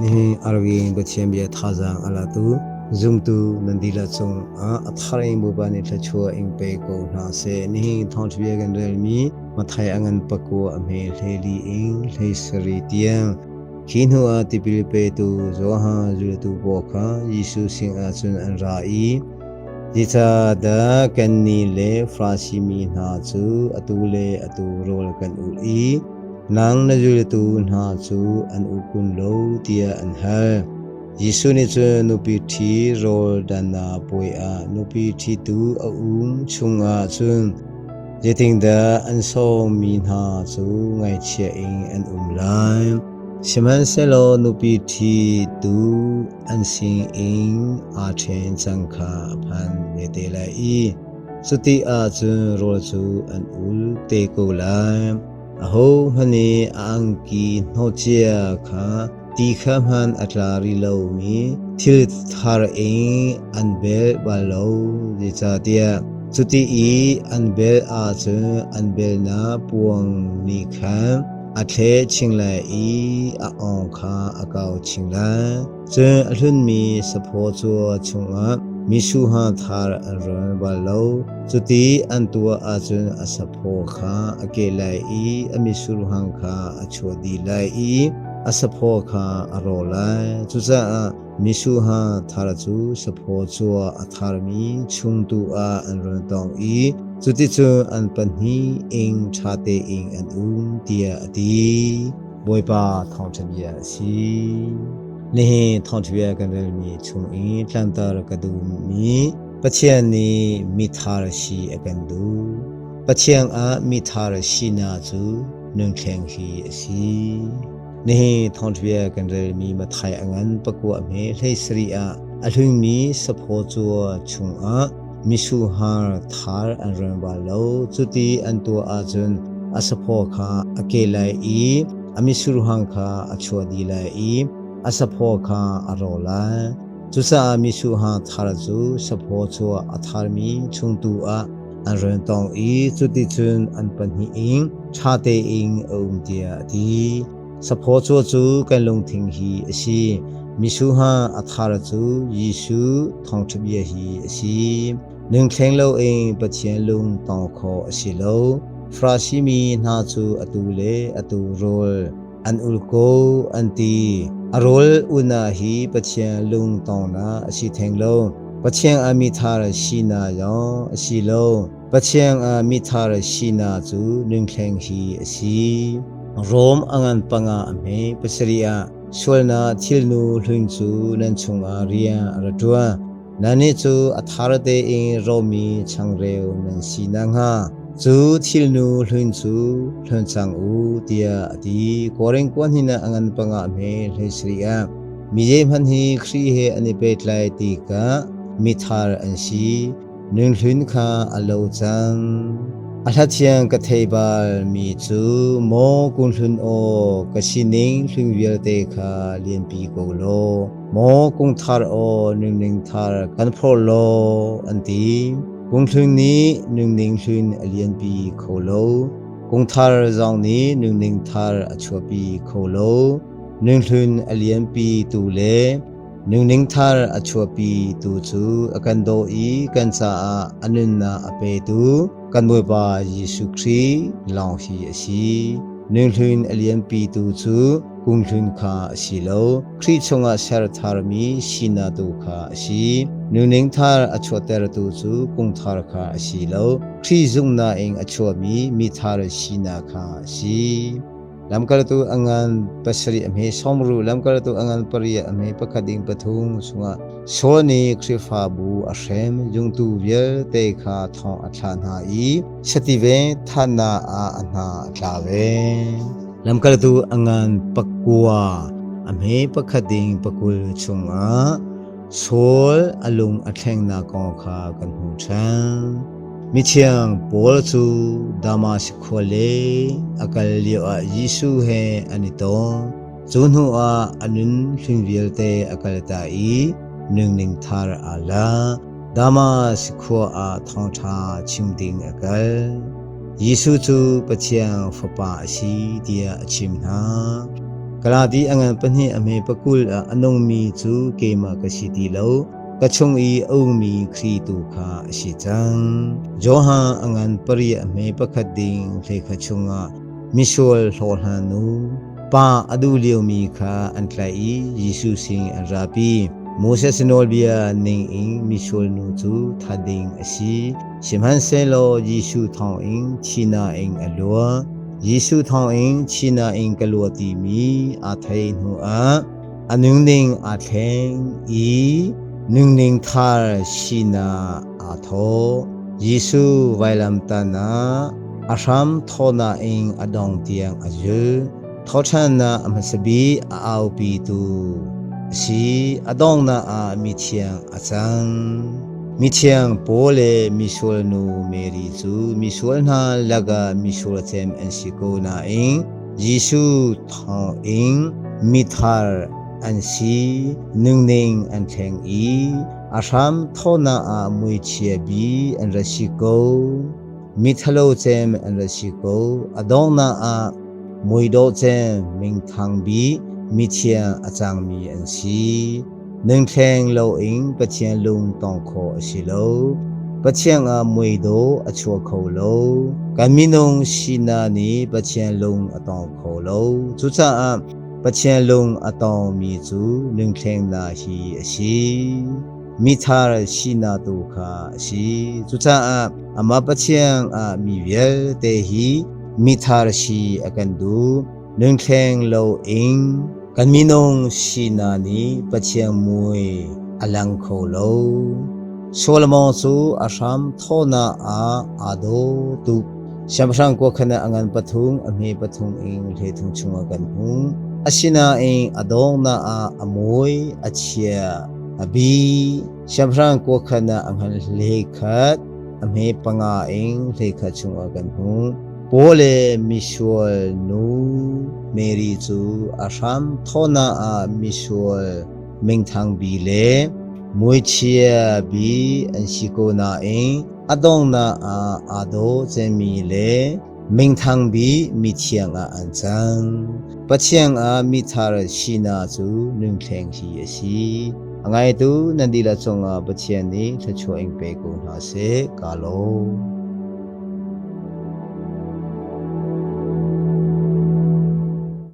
Nihin arwing Pathian bia thazaang a latu zumtu nan dihlak cung ah a thar in Bawipa nih thluachuah in pe ko hna seh. Nihin thawngṭha bia kan relmi Matthai a ngan pakua a hme 14 in 17 tiang. Khi hnu ah tipil petu Johan zultu pawl kha Jesuh sinah cun an ra i, Zeicahdah kannih le Farasi mi hna cu atu le atu rawl kan ulh i nang na zultu hna cu an ulh kun lo tiah an hal. Jesuh nih cun nupi ṭhi rawl dannak puai ah nupi ṭhitu a um chungah cun zeitindah an sawmmi hna cu ngaihchia in an um lai. Sihmanhsehlaw nupi ṭhitu an sinin aa ṭhen cang kha a phan ve te lai i cuti ahcun rawl cu an ul te ko lai. Ahohmanh nih a angki hnawhcia kha ti kha hman a tla rih lomi thil thar in an bel bal lo, zeicahtiah cuti i an bel ahcun an belnak puang nih khan a thle chin lai i a awng kha a kau chin lai. Cun a hlunmi saphaw cua chungah misuha thar an rawn bal lo. Cuti an tuah ahcun a saphaw kha a ke lai i a misurhang kha a chuah dih lai i a saphaw kha a raw lai. Cucaah misuha thar cu saphaw cua a tharmi chung tu ah an run tong i cuticun an pahnih ing ṭha tein an um tiah a ti. Bawipa thawngṭha bia a si. Nihin thawngṭha bia kan relmi chung i tlanter ka duhmi Pathian nih mithar si a kan duh. Pathian ah mithar sinak cu nunhleng hi a si. Nihin thawngṭha bia kan relmi Matthai a ngan pakua hme 17 ah a hlungmi saphaw cua chungah misuhar thar an run bal lo. Cuti an tuah ahcun a saphaw kha a ke lai i a misurhang kha a chuah dih lai i a saphaw kha a ro lai. Cucaah misuhar thar cu saphaw chuah a tharmi chung tu ah an run tong i cuticun an pahnih in ṭha tein a um tiah a ti. Saphaw cua cu kan lungthin hi a si. Misuha a thar cu Jesuh thawngṭha bia hi a si. Nungthleng loin Pathian lung tong khawh a si lo. Farasi mi hna cu atu le atu rawl an ul ko an ti. A rawl una hi Pathian lung tongnak a si theng lo. Pathian ah mi thar sinak zong a si lo. Pathian ah mithar sinak cu nungthleng hi a si. Rom a ngan panga a hme pasarih ah sualnak thilnu hlun cu nan chungah rian a ra ṭuan. Nannih cu a thar tein romi changreu nan si nakhnga cu thilnu hlun cu hlun cang u tiah a ti. Korin kuan ah a ngan panga a hme 17 ah mi zeihmanh hi Khrih he an i pehtlai tikah mithar an si. Nunhlun kha a lo cang. A hlathiang ka thei bal mi cu maw kunghlun aw ka sining hlun vialte kha lianpi ko law maw kungthar aw nunning thar kan phor law an ti. Kunghlun nih nunning hlun a lianpi kho lo. Kungthar zong nih nunning thar a chuahpi kho lo. Nunhlun a lianpi tu le Nungning thar a chuahpi tu cu a kan daw i kan caah a nunnak a petu kan Bawipa Jesuh Khrih lawng hi a si. Nunghlun a lianpi tu cu kunghlun kha a si lo, Khrih chungah ser tharmi sinak tu kha a si. Nungning thar a chuahtertu cu kungthar kha a si lo, Khrih zumhnak in a chuahmi mithar sinak kha a si. Lamkaltu a ngan pasarih a hme sawmru, lamkaltu a ngan pariat a hme pakhat ding pathum chungah Saul nih Khrihfabu a hrem zungtu vialte kha thong a thlah hna i sative thannak ah a hna a tla ve. Lamkaltu a ngan pakua a hme pakhat ding pakul chungah Saul a lung a thlengnak kong kha kan hmu ṭhan. Mithiang Paul cu Damas khua le a kal lioah Jesuh he an i tong. Cu hnuah a nun hlun vialte a kalta i nungning thar aa la. Damas khua ah thawngṭha chim ding a kal. Jesuh cu Pathian Fapa a si tiah a chim hna. Galati a ngan pahnih a hme pakul ah a nungmi cu keimah ka si ti lo, ka chung i a ummi Khrih tu kha a si cang. Johan a ngan pariat a hme pakhat ding hlei kha chungah misual hlawhhlan nu pa a duh liomi kha an tlaih i Jesuh sin an rapi. Moses nawlbia ning in misual nu cu that ding a si. Sihmanhsehlaw Jesuh thawngin thihnak in a luat. Jesuh thawngin thihnak in ka luat timi aa theih hnuah a nunning aa thleng i nunning thar sinak aa thawh. Jesuh vailamtahnak a hram thawhnak in a dong tiang a zulh. Thawhṭhannak a hmasa bik a aupitu a si. A donghnak ah mithiang a cang. Mithiang Paul le misual nu Mary cu misual hna lakah misual cem an si ko nain Jesuh thawngin mithar an si, nungning an thleng i a hram thawhnak ah muichia bi an ra si ko. Mithalo cem an ra si ko. A donghnak ah muidawh cem mingthang bik mithiang a cangmi an si. Nungthleng loin Pathian lung tong khawh a si lo. Pathian ah muidawh a chuah kho lo. Kan minung sinak nih Pathian lung a tong kho lo. Cucaah Pathian lung a tongmi cu nungthlengnak hi a si. Mithar sinak tu kha a si. Cucaah amah Pathian ah mi vialte hi mithar si a kan duh. Nungthleng loin kan minung sinak nih Pathian mui a lang kho lo. Solomon cu a hram thawhnak ah aa daw tuk. Siangpahrang kuakhan ah a ngan pathum, a hme pathum in hlethum chungah kan hmuh. Asinain a donghnak ah a mui, a chia, a bi. Siangpahrang kuakhan ah a ngan hlei khat, a hme panga in hlei khat chungah kan hmuh. Paul le misual nu Mary cu a hram thawhnak ah misual minthang bi le muichia bi an si ko nain a donghnak ah aa daw cemmi le minthang bi mithiang ah an cang. Pathian ah mithar sinak cu nungthleng hi a si. A ngaitu nan dihlak cungah Pathian nih thluachuah in pe ko hna seh. Ka lawm.